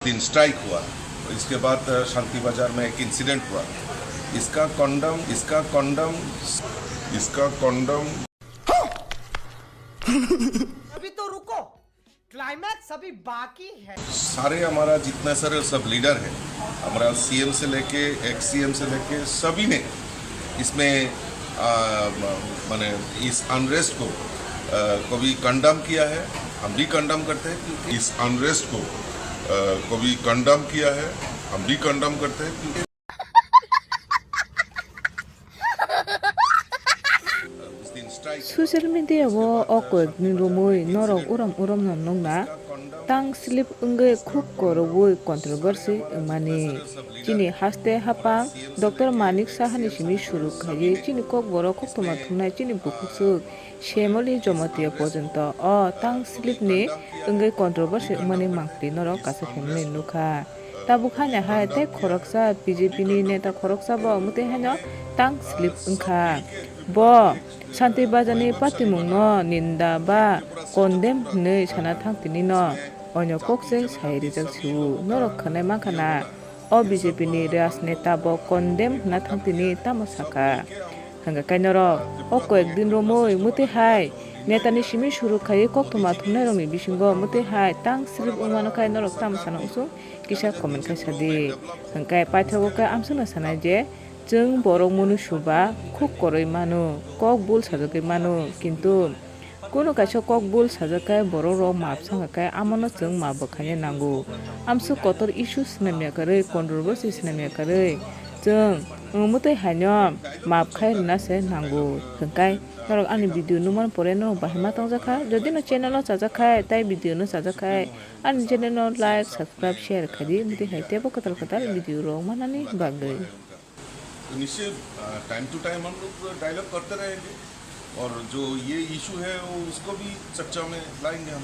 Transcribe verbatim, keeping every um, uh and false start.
दिन स्ट्राइक हुआ, इसके बाद शांति बाजार में एक इंसिडेंट हुआ। इसका कंडम, इसका कंडम, इसका कंडम। अभी तो रुको, क्लाइमैक्स अभी बाकी है। सारे हमारा जितना सारे सब लीडर है, हमारा सीएम से लेके, एक्स सीएम से लेके, सभी ने इसमें, आ, म-, माने इस अनरेस्ट को, आ, को भी कंडम किया है। हम भी कंडम करते हैं, क्योंकि इस अनरेस्ट को, आ, को भी कंडम किया है। हम भी कंडम करते हैं, क्योंकि Social media o o koyekni romwi norok urom urom no nukna tang slip wngwi khuk korobwi controversy wngmani. Chini haste haphang Doctor Manik Saha ni simi suru khaiwi chini kokborok koktwma thumnai chini bukhukswk Shemoli Jomotia porjonto o tang slip ni wngwi controversy wngmani mangpili norok kaisa phaimani nukha. Tabuk haino hai tei khoroksa B J P ni neta khoroksa bo mwtwi haino tang slip wngkha. Bo Santi Bajar ni patimung no ninda ba condemn hwnwi sana thang tini no oino kok se sai rijak sio. Norok khwnai mankha na o B J P ni rajneta bo condemn hwna thang tini tamo saka. Hwnkha khe norok o koyek din romwi mwtwi hai neta ni simi suru khaiwi koktwma thumnai rokni bisingo mwtwi hai tang slip wngmano khe norok tamo sana usung kisa comment khai sadi. Hwnkhe paithago khe amsukno sanai je chwng borok munu suba khuk koroi manu, kok bul sajagwi manu, kintu kunu kaisa kok bul sajak khe borok rok maap sangkha khe amono chwng maap bo khaina nango. Amsuk kotor issue swnamya kwrwi, controversy swnamya kwrwi chwng mwtwi haino maap khai rwna se nango. Hwnkhe norok ani video nukmani pore norok bahai ma tongjakha. Jodi no channel o chajak khai, tai video no chajak khai, ani channel no like, subscribe, share khai di, mwtwi hai teibo kwtal kwtal video rok manani bagwi. तो निश्चय, अ, time to time हम लोग डायलॉग करते रहेंगे और जो ये इशू है, वो उसको भी चर्चा में लाएंगे हम।